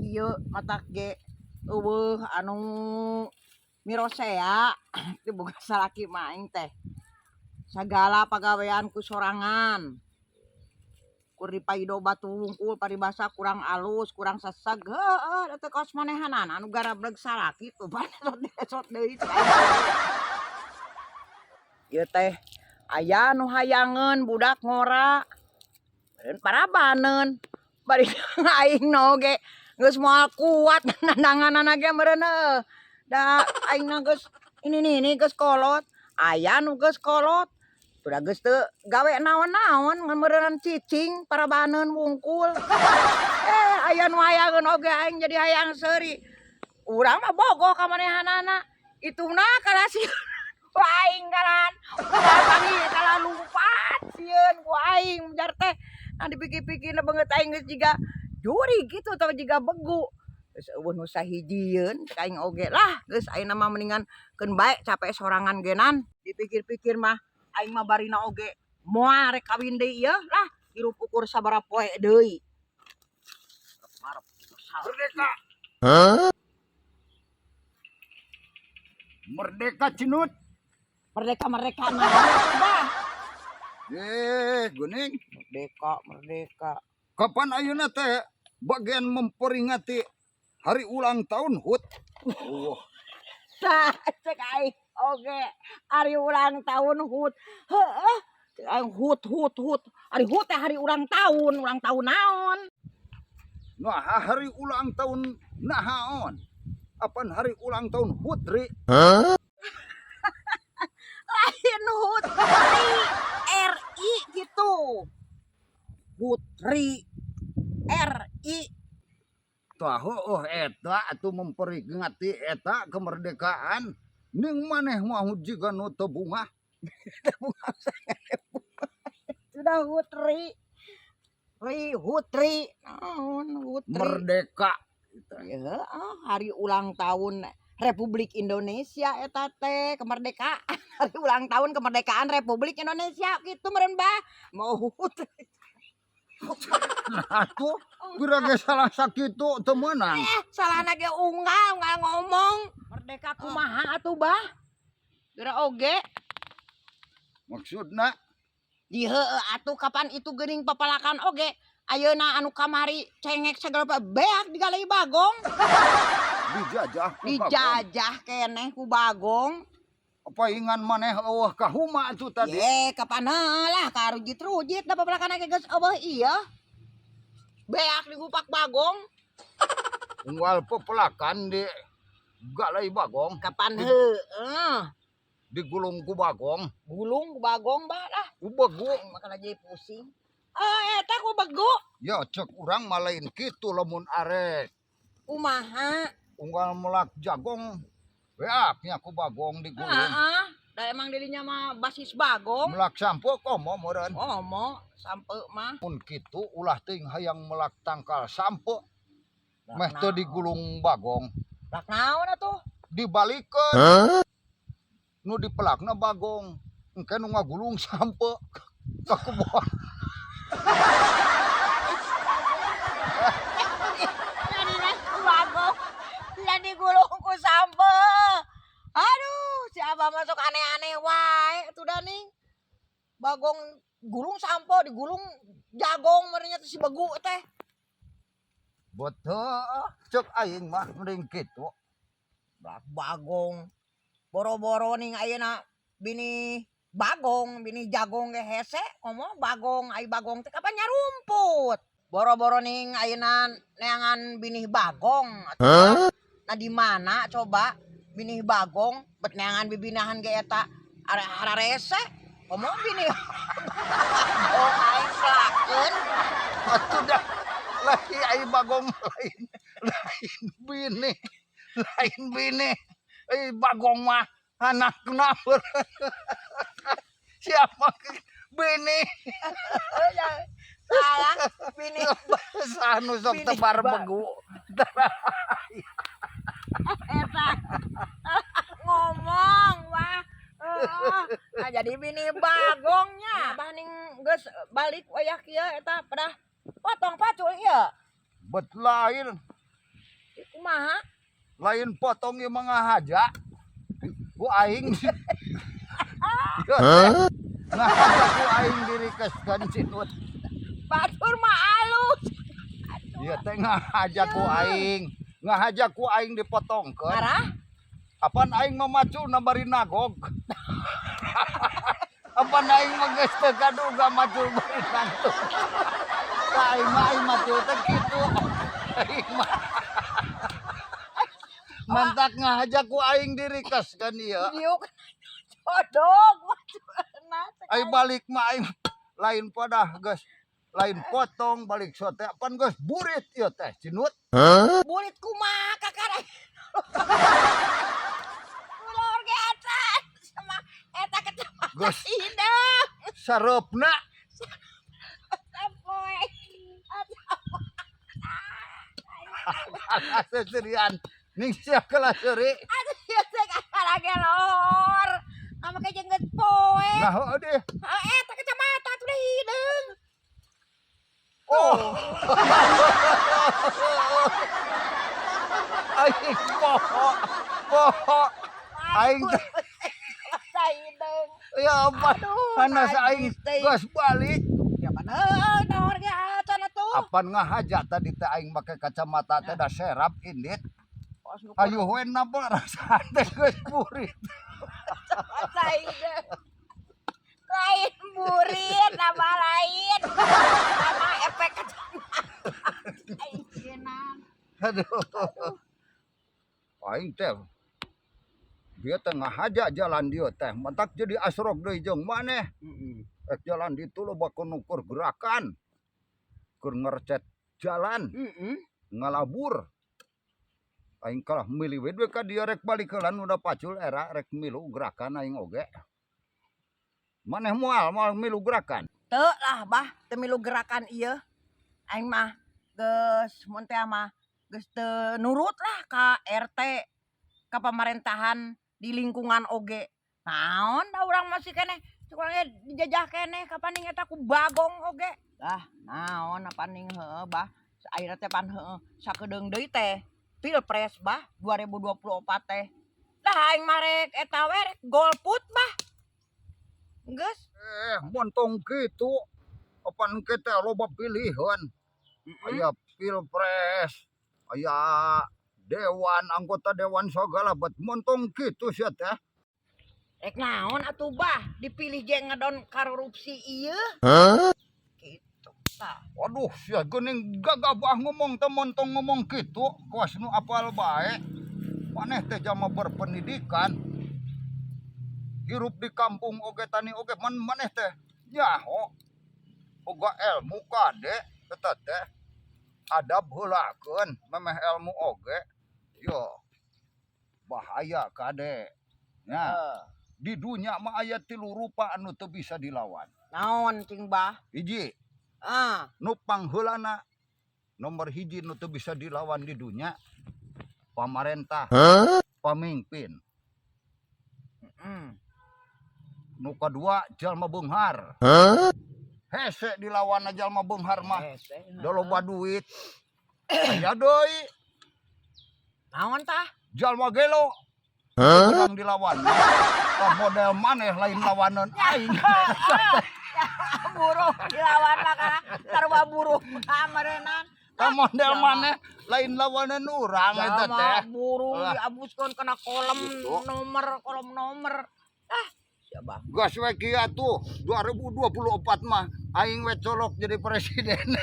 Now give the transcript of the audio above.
Kieu matak ge euweuh anu mirosea teu boga salaki mah aing teh. Sagala pagawean ku sorangan. Kur dipaido batu wungkul paribasa kurang alus, kurang seseg, heueuh da teu kawas manehanana anu garableg salaki tuh pan esot deui cek aing. Ieu teh aya nu hayangeun budak ngora, meureun parabaneun. Bari aing oge geus moal kuat nandanganana ge meureun heueuh. Da aing geus ini nini geus kolot, aya nu geus kolot udah geus teu gawe naon-naon ngan meureunnan cicing parabaneun wungkul. Eh, aya nu hayangeun oge aing jadi hayang seuri. Urang mah bogoh ka manehanana. Ituna kalah sieun ku aing kalahan ulah panggih kalah lumpat sieun ku aing ujar teh. Nah, dipikir-pikirna beungeut aing geus jiga jurig kitu atawa jiga begu. Geus euweuh nu sahijieun cek aing oge lah, geus ayeuna mah mendingan keun bae capek sorangan genan. Dipikir-pikir mah aing mah barina oge moal rek kawin deui ieu lah, hirup ukur sabaraha poe deui. Merdeka. Merdeka Cinut. Merdeka merdeka naon atuh, Bah? Eh, geuning. Merdeka merdeka. Kapan ayeuna teh bagian memperingati hari ulang tahun HUT? Oh, Tah, cek aing oge hari ulang tahun HUT. Heueuh, cek aing HUT HUT HUT. Ari HUT teh hari ulang tahun naon? Nah, hari ulang tahun nahaon? Apan hari ulang tahun HUT ri? Lain HUT ri, RI gitu. HUT ri RI. Tah heueuh eta atuh memperingati eta kemerdekaan. Ning maneh mah jiga nu teu bungah. Sudah HUT ri. Ri HUT ri. Naon HUT ri? Merdeka. Ya, hari ulang tahun Republik Indonesia eta teh kemerdekaan. Hari ulang tahun kemerdekaan Republik Indonesia gitu meureun, Bah. Mau HUT. Nah tuh, kira ge salah sakitu teu meunang. Eh, salahna ge unggal unggal ngomong. Merdeka kumaha atuh, Bah? Geura oge. Maksudna? Di heueuh atuh kapan itu geuning papalakan oge. Ayeuna anu kamari cengek sagala beak digalai bagong. Dijajah ku bagong. Dijajah keneh ku bagong. Paingan maneh euweuh ka huma atuh tadi. Ye, kapan lah karujit-rujit da papalakan ge geus euweuh ieu. Beak digupak bagong. Unggal pepelakan di galai bagong. Kapan heueuh. Digulung ku bagong. Gulung ku bagong, Bah lah. Ku begu. Aing mah kalah jadi pusing. Oh, eta ku begu. Ya cek urang mah lain kitu lamun arek. Kumaha? Unggal melak jagong beak nya ku bagong digulung. Heeh. Da emang dirinya mah basis bagong. Melak sampe komo meureun. Komo sampe mah. Mun kitu ulah teuing hayang melak tangkal sampe. Meh teu digulung bagong. Lak naon atuh? Dibalikeun. Nu dipelakna bagong. Engke nu ngagulung sampe ka kebon. Jadi bagong jadi gulung ku sampe. Aduh, si Abah masuk aneh-aneh wae atuh da ning. Bagong gulung sampo digulung jagong meureun nya si begu teh. Betul, cek aing mah mending kitu. Bak bagong. Boro-boro ning ayeuna bini bagong, bini jagong ge hese ngomong bagong, ai bagong teh kapan nyarumput. Boro-boro ning ayeuna neangan binih bagong. Nah, di mana coba binih bagong bet neangan bibinahan ge eta hararese ngomong binih bagong aing pelakeun. Atuh dah lain ai bagong lain lain bini lain bini ai bagong mah anakna siapa bini. Salah bini. Sanu sok tebar begu eta ngomong wah. Nah, jadi bini bagongnya abah ning geus balik wayah kieu eta pedah potong pacul ieu. Bet lain. Kumaha? Lain potong ieu mah, ngahaja. Ku aing. Ieu teh ngahaja ku aing dirikeskeun, Cinut. Batur mah alus. Ieu teh ngahaja ku aing. Ngahaja ku aing dipotongkeun. Marah? Apan aing mah maculna bari nagog. Apan aing mah geus teu kaduga macul bari nangtung. Tah, aing mah, aing macul teh kitu. Aing mah. Mantak ngahaja ku aing dirikeskeun ieu. Diuk codog maculna. Ai balik mah aing lain pada geus lain potong balik sote, apan geus burit ieu teh, Cinut. Burit kumaha kakara? Ulur ge acan sama eta kecamatan Geus. Hideung. Sareupna. Sapoe. Seserian ning sia kelas seuri. Aduh, ieu teh kakara ge lohor. Make jengget poe. Nah, heueuh deh. Ah, eta kacamata tuh udah hideung. Oh. Aing poho. Poho. Aing teh Hideung. Ya apa? Aduh, Panas aing najis teh. Geus balik. Ya mana heueuh nahor ge acan atuh. Apan ngahaja tadi teh aing make kacamata teh, da serap indit. Kos nu Ayo we, napa rasaan teh geus burit. Hideung. Lain burit, nama lain. Nama efek kacamata. Aing. Aduh. Aing teh dia teh ngahaja jalan dia teh mantak jadi asrok deui jeung maneh. Rek jalan ditu loba nukur gerakan. Keur ngerecet jalan, ngalabur. Aing kalah milih we ka dieu, rek balik heula nu da pacul era rek milu gerakan aing oge. Maneh moal moal milu gerakan? Teu lah, Bah, teu milu gerakan ieu. Aing mah geus mun teh mah geus teu nurut lah ka RT, ka pamerintahan di lingkungan oge. Naon da urang masih keneh urang ge dijajah keneh kapaning eta ku Bagong oge. Lah, naon apaning heueuh, Bah. Ayeuna teh pan heueuh sakedeung deui teh Pilpres, Bah, 2024 teh. Lah, aing mah rek eta we, rek golput, Bah. Geus. Eh, montong kitu. Apan kita loba pilihan. Aya pilpres, aya dewan, anggota dewan segala, bet montong kitu sia teh. Rek naon atuh, Bah, dipilih ge ngedon korupsi ieu. Gitu tah. Waduh, sia geuning gagabah ngomong teh montong ngomong kitu, kawas nu apal bae. Maneh teh jalma berpendidikan. Hirup di kampung oge tani oge man maneh teh nyaho. Boga ilmu kade eta teh. Adab heulakeun memeh ilmu oge. Yo. Bahaya kade. Nya, di dunya mah aya tilu rupa anu teu bisa dilawan. Naon cing, Bah? Hiji, nu pangheulana nomor hiji nu teu bisa dilawan di dunya, pamarentah, pamimpin. Nu kadua, jalma beunghar. Hese dilawan jalma beunghar mah. Hese. Da loba duit. Aya deui. Naon tah? Jalma gelo. Teu dilawan. Tah, model maneh lain lawanan aing. Buruh dilawan lah kana sarua buruh meureunan. Tah, model maneh lain lawanan urang eta Jalma teh. buruh Lah. diabuskeun kana kolom Gitu. nomor, kolom nomor. Ah, siapa? Gas we kieu atuh, 2024 mah aing we colok jadi presiden.